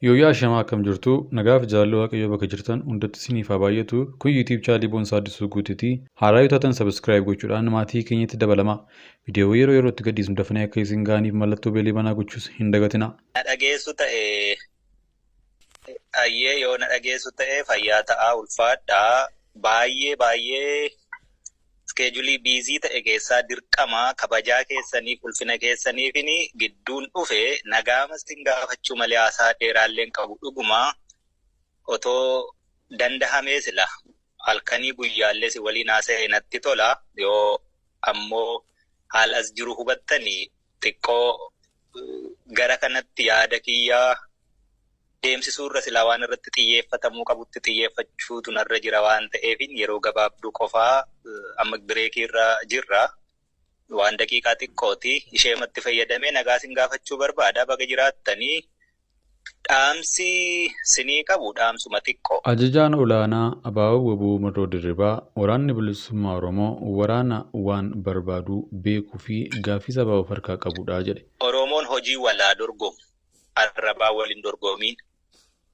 Yooyyaa ashamaa, akkam jirtu? Nagaaf jaalala Waaqayyoo bakka jirtan hundatti isiniif haa baay'atu. Kun YouTube channelii Boonsaa Addisuu Guutuuti. Haaraa yoo taatan subscribe gochuudhaan maatii keenyatti dabalamaa. Viidiyoo yeroo yerootti gadhiisnu dafanii akka isin ga'aniif mallattoo bellii banaa gochuus hin dagatinaa. Na dhageessu ta'e ayyee, yoo na dhageessu ta'e fayyaa ta'aa, ulfaadhaa. Baay'ee baay'ee schedule busy ta'e keessaa dirqama kabajaa keessaniif ulfina keessaniifin gidduun dhufe nagaa mastiin gaafachuu malee haasaa dheeraallee hin qabu. Dhuguma otoo dandahamee sila halkanii guyyaallee si waliin haasa'e natti tola. Yoo ammoo haala as jiru hubattanii, xiqqoo gara kanatti yaada kiyyaa deemsisuu irra silaa waan irratti xiyyeeffatamuu qabutti xiyyeeffachuutu narra jira waan ta'eef, yeroo gabaabduu qofaa amma breakii irra jirra. Waan daqiiqaa xiqqooti. Isheematti fayyadamee nagaa sin gaafachuu barbaada. Baga jiraattanii, dhaamsi sinii qabu dhaamsuma xiqqoo. Ajajaan olaanaa ABO WBO Marroo Dirribaa waraanni bilisummaa Oromoo waraana waan barbaadu beekuu fi gaaffii sabaa of harkaa qabudha jedhe. Oromoon hojii walaa dorgomu. Arrabaa waliin dorgomiin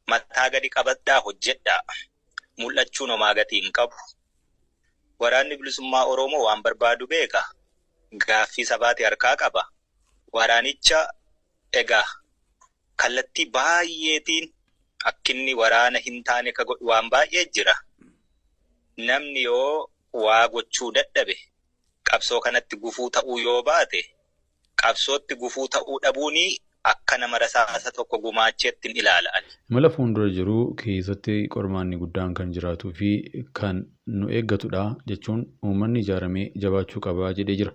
mataa gadi qabadhaa, hojjedhaa. Mul'achuun homaa gatii hin qabu. Waraanni bilisummaa Oromoo waan barbaadu beeka. Gaaffii sabaati harkaa qaba. Waraanicha egaa kallattii baay'eetiin akkinni waraana hin taane ka godhu waan baay'ee jira. Namni yoo waa gochuu dadhabe, qabsoo kanatti gufuu ta'uu yoo baate, qabsootti gufuu ta'uu dhabuuni akka nama rasaasa tokko gumaacheetti hin ilaala ani. Imala fuuldura jiru keessatti qormaanni guddaan kan jiraatuu fi kan nu eeggatudha jechuun uummanni ijaaramee jabaachuu qaba jedhee jira.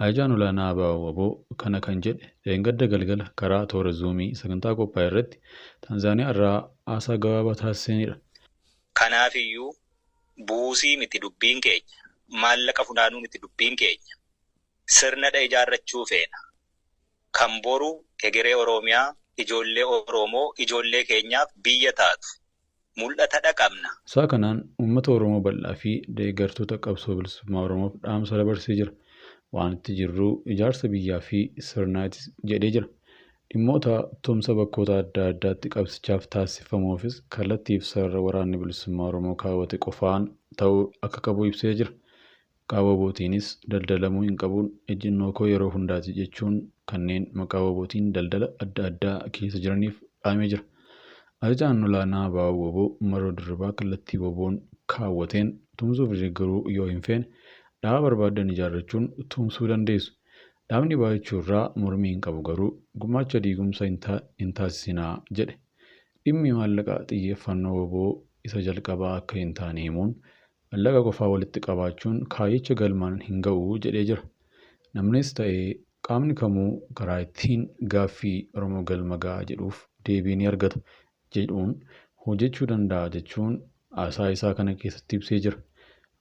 Ajajaan olaanaa ABO WBO kana kan jedhe dheengadda galgala karaa toora Zoomii sagantaa qophaa'e irratti Taanzaaniyaa irraa haasaa gabaabaa taasisanidha. Kanaafiyyuu buusii miti dubbiin keenya. Maallaqa funaanuu miti dubbiin keenya. Sirnadha ijaarrachuu feena. Kan boru egeree Oromiyaa, ijoollee Oromoo, ijoollee keenyaaf biyya taatu. Mul'ata qabna. Isaa kanaan uummata Oromoo bal'aa fi deeggartoota qabsoo bilisummaa Oromoof dhaamsa dabarsee jira. Waan itti jirru ijaarsa biyyaa fi sirnaatis jedhee jira. Dhimmoota tumsa bakkoota adda addaatti qabsichaaf taasifamuufis kallattii fi sarara waraanni bilisummaa Oromoo kaawwate qofaan ta'uu akka qabu ibsee jira. Maqaa WBOtiinis daldalamuu hin qabuun ejjennoo koo yeroo hundaati jechuun kanneen maqaa WBOtiin daldala adda addaa keessa jiraniif dhaamee jira. Ajajaan olaanaa ABO WBO Marroo Dirribaa kallattii WBOn kaawwateen tumsuuf deeggaruu yoo hin feene, dhaaba barbaadan ijaarrachuun tumsuu dandeessu. Dhaabni baay'achuu irraa mormii hin qabu, garuu gumaacha diigumsa hin taasisinaa jedhe. Dhimmi maallaqaa xiyyeeffannoo WBO isa jalqabaa akka hin taane himuun, maallaqa qofaa walitti qabaachuun kaayyicha galmaan hin ga'u jedhee jira. Namnis ta'ee qaamni kamuu karaa ittiin gaaffii Oromoo galma ga'a jedhuuf deebii ni argata jedhuun hojjechuu danda'a jechuun haasaa isaa kana keessatti ibsee jira.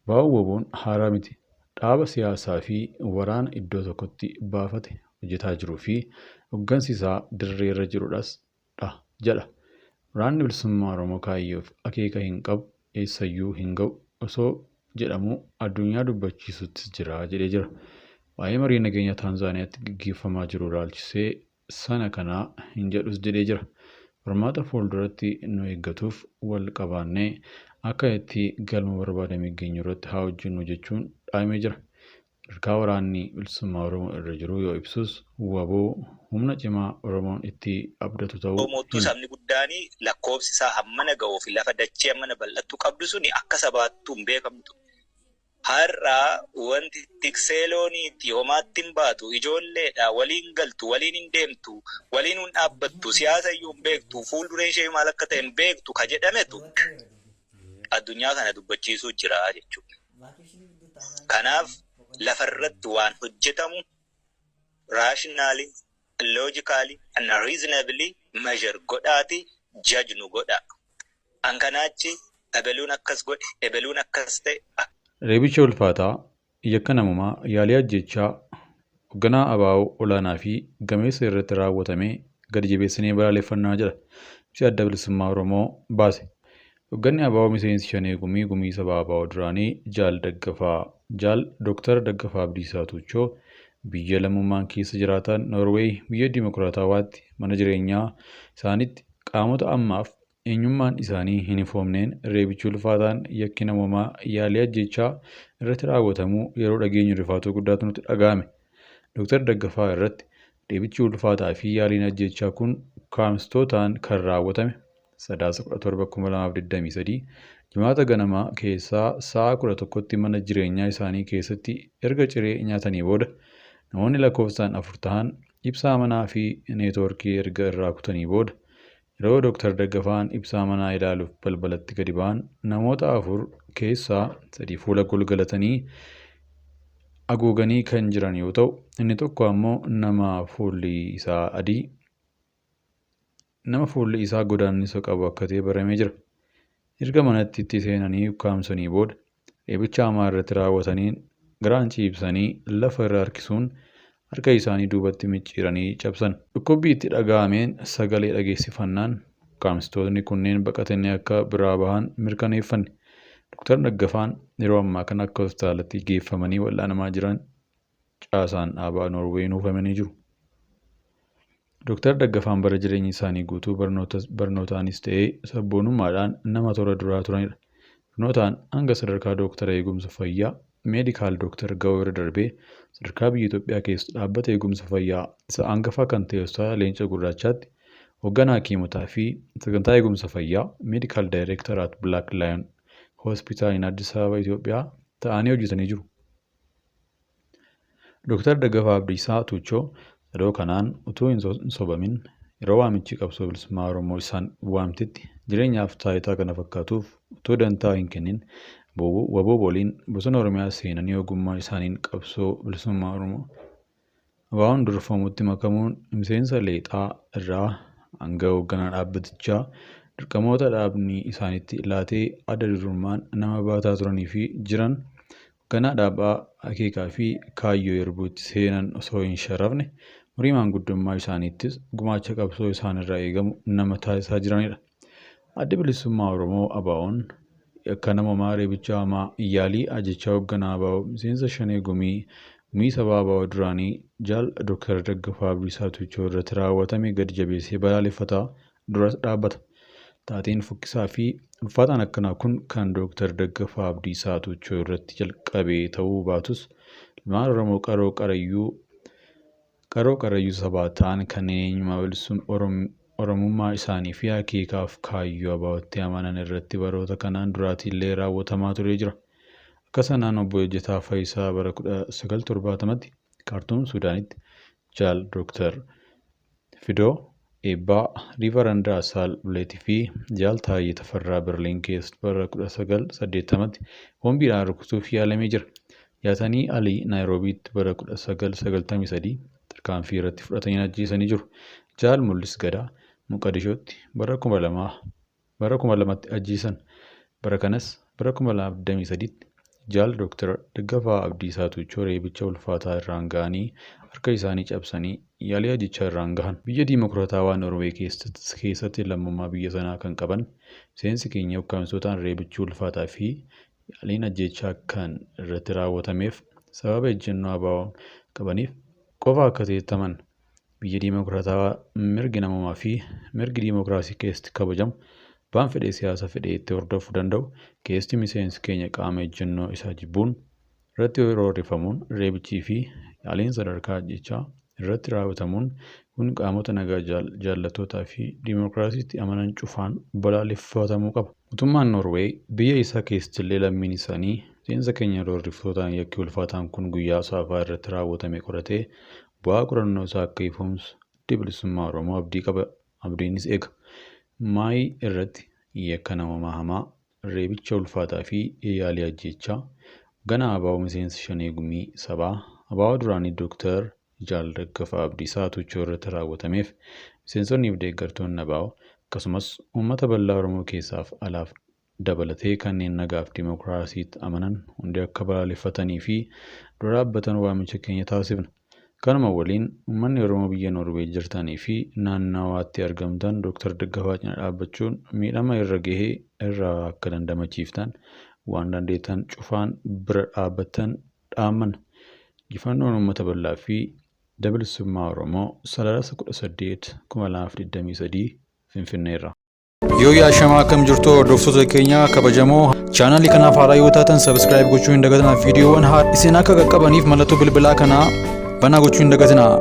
ABO WBOn haaraa miti. Dhaaba siyaasaa fi waraana iddoo tokkotti baafate hojjetaa jiruu fi hoggansi isaa dirree irra jirudhas dha jedha. Waraanni bilisummaa Oromoo kaayyoof akeeka hin qabu, eessayyuu hin ga'u osoo jedhamuu addunyaa dubbachiisuttis jira jedhee jira. Waa'ee marii nageenya Taanzaaniyaatti gaggeeffamaa jiru ilaalchisee sana kanaa hin jedhus jedhee jira. Qormaata fuulduratti nu eeggatuuf wal qabaannee akka itti galma barbaadame geenyu irratti haa hojjennu jechuun dhaamee jira. Sadarkaa waraanni bilisummaa Oromoo irra jiru yoo ibsus, WBO humna cimaa Oromoon itti abdatu ta'uu Oromootuu hima. Sabni guddaan lakkoofsi isaa hammana ga'uu fi lafa dachee hammana bal'attu qabdu suni akka sabaattuu hin beekamtu. Har'a wanti tiksee looniitti homaatti hin baatu, ijoolleedha, waliin galtu, waliin hin deemtu, waliin hin dhaabbattu, siyaasa iyyuu hin beektu, fuuldureen ishee maal akka ta'e hin beektu ka jedhametu addunyaa kana dubbachiisuu jira jechuudha. Kanaaf lafarratti waan hojjetamu rationally, logically and reasonably measure godhaati judge nu godha. An kanaachi ebeluun akkas godhe, ebeluun akkas ta'e. Reebicha ulfaataa, yakka namummaa, yaalii ajjechaa hoogganaa ABO olaanaa fi gameessa irratti raawwatame gadi jabeessinee balaaleffannaa jedha ibsi Adda Bilisummaa Oromoo baase. Hoogganni ABO miseensi Shanee Gumii Gumii Sabaa ABO duraanii Jaal Daggafaa Jaal Dooktar Daggafaa Abdiisaa Tuuchoo biyya lammummaan keessa jiraatan Noorweey, biyya Dimokiraatawaatti mana jireenyaa isaaniitti qaama Qaamota ammaaf eenyummaan isaanii hin ifoomneen reebichi ulfaataan yakki namoomaa yaalii ajjeechaa irratti raawwatamuu yeroo dhageenyu rifaatuu guddaatu nutti dhaga'ame. Dooktar Daggafaa irratti reebichi ulfaataa fi yaaliin ajjeechaa kun ukkaamsitootaan kan raawwatame Sadaasa 17,2023 Jimaata ganamaa keessaa sa'a 11tti mana jireenyaa isaanii keessatti erga ciree nyaatanii booda namoonni lakkoofsaan 4 ta'an ibsaa manaa fi neetwoorkii erga irraa kutanii booda yeroo Dooktar Daggafaan ibsaa manaa ilaaluuf balbalatti gadi ba'an namoota 4 keessaa 3 fuula golgalatanii haguuganii kan jiran yoo ta'u, inni tokko ammoo nama fuulli isaa adii nama fuulli isaa godaannisa qabu akka ta'e baramee jira. Erga manatti itti seenanii ukkaamsanii booda reebicha hamaa irratti raawwataniin garaan ciibsanii lafa irra harkisuun harka isaanii duubatti micciiranii cabsan. Dhukkubbii itti dhaga'ameen sagalee dhageessifannaan ukkaamsitoonni kunneen baqatanii akka biraa bahan mirkaneeffanne. Dooktar Daggafaan yeroo ammaa kana akka hospitaalatti geeffamanii wal'aanamaa jiran caasaan dhaabaa Noorweeyin uwwifamanii jiru. Dooktar Daggafaan bara jireenya isaanii guutuu barnootaanis ta'ee sabboonummaadhaan nama toora duraa turanidha. Barnootaan hanga sadarkaa Dooktara eegumsa fayyaa meedikaal dooktar ga'uu irra darbee sadarkaa biyya Itoophiyaa keessa dhaabbata eegumsa fayyaa isa hangafaa kan ta'e Hospitaala Leenca Gurraachaatti hoogganaa hakiimotaa fi sagantaa eegumsa fayyaa meedikaal daayireektar at Black Lion Hospital in Addis Ababa Itoophiyaa ta'anii hojjetanii jiru. Dooktar Daggafaa Abdiisaa Tuuchoo yeroo kanaan utuu hin sobamin yeroo waamichi qabsoo bilisummaa Oromoo isaan waamtetti jireenyaaf taayitaa kana fakkaatuuf utuu dantaa hin kennin WBO waliin bosona Oromiyaa seenanii ogummaa isaaniin qabsoo bilisummaa Oromoo ABO'n durfamutti makamuun miseensa leexaa irraa hanga hoogganaa dhaabbatichaa dirqamoota dhaabni isaanitti laatee adda durummaan nama baataa turanii fi jiran hoogganaa dhaabaa akeekaa fi kaayyoo yerbuutti seenan osoo hin sharafne umurii maanguddummaa isaaniittis gumaacha qabsoo isaanirraa eegamu nama taasisaa jiranidha. Addi bilisummaa Oromoo ABO'n yakka namoomaa reebicha hamaa yaalii ajjeechaa hoogganaa ABO miseensa shanee gumii gumii sabaa ABO duraanii Jaal Dooktar Daggafaa Abdiisaa Tuuchoo irratti raawwatame gadi jabeessee balaaleffataa duras dhaabbata. Taateen fokkisaa fi ulfaataan akkanaa kun kan Dooktar Daggafaa Abdiisaa Tuuchoo irratti jalqabe ta'uu baatus ilmaan Oromoo qaroo qarayyuu sabaa ta'an kanneen eenyummaa Oromummaa isaanii fi akeekaaf kaayyoo ABO'tti amanan irratti baroota kanaan duraatiillee raawwatamaa turee jira. Akka sanaan obbo Ejjetaa Fayisaa bara 1970tti Kaartuum Suudaanitti Jaal Dooktar Fidoo Eebbaa Riivarandaa Saal Buleetii fi Jaal Taayyee Tafarraa Berliin keessatti bara 1980tti boombiidhaan rukutuuf yaalamee jira. Jaatanii Alii Naayiroobiitti bara 1993 tarkaanfii irratti fudhatanii ajjeesanii jiru. Jaal Mul'is Gadaa Moqadishootti bara 2000tti ajjeesan. Bara kanas bara 2023tti Jaal Dooktar Daggafaa Abdiisaa Tuuchoo reebicha ulfaataa irraan ga'anii harka isaanii cabsanii yaalii ajjeechaa irraan gahan. Biyya Diimokiraatawaa Noorwee keessatti lammummaa biyya sanaa kan qaban miseensi keenya ukkaamsitootaan reebichi ulfaataa fi yaaliin ajjeechaa kan irratti raawwatameef sababa ejjennoo ABO qabaniif qofa akka ta'ettaman biyya Diimokiraatawaa mirgi namoomaa fi mirgi diimokiraasii keessatti kabajamu abbaan fedhee siyaasa fedhee itti hordofuu danda'u keessatti miseensi keenya qaama ejjennoo isaa jibbuun irratti roorrifamuun reebichii fi yaaliin sadarkaa ajjeechaa irratti raawwatamuun kun qaamota nagaa jaallattootaa fi diimokiraasiitti amanan cufaan balaaleffatamuu qaba. Mootummaan Noorweey biyya isaa keessattillee lammiin isaanii miseensa keenya roorriftootaan yakki ulfaataan kun guyyaa saafaa irratti raawwatame qoratee bu'aa qorannoo isaa akka ifoomsu addi bilisummaa Oromoo abdii qaba. Abdiinis eega. Maayii irratti yakka namoomaa hamaa reebicha ulfaataa fi yaalii ajjeechaa hoogganaa ABO miseensa shanee gumii sabaa ABO duraanii Dooktar Jaal Daggafaa Abdiisaa Tuuchoo irratti raawwatameef miseensonnii fi deeggartoonni ABO akkasumas uummata bal'aa Oromoo keessaaf alaaf dabalatee kanneen nagaaf diimokiraasiitti amanan hundi akka balaaleffatanii fi dura dhaabbatan waamicha keenya taasifna. Kanuma waliin uummanni Oromoo biyya Noorwee jirtanii fi naannawaatti argamtan Dooktar Daggafaa cina dhaabbachuun miidhama irra gahee irraa akka dandamachiiftan waan dandeettan cufaan bira dhaabbattan dhaammanna. Injifannoon uummata bal'aa fi bilisummaa Oromoo Sadaasa 18, 2023 Finfinneerraa. Yoo yaashamaa, akkam jirtu hordoftoota keenya kabajamoo? Chaanalii kanaaf haaraa yoo taatan subscribe gochuu hin dagatinaa. Viidiyoowwan haaraa isin akka qaqqabaniif mallattoo bilbilaa kanaa banaa gochuu hin dagatinaa.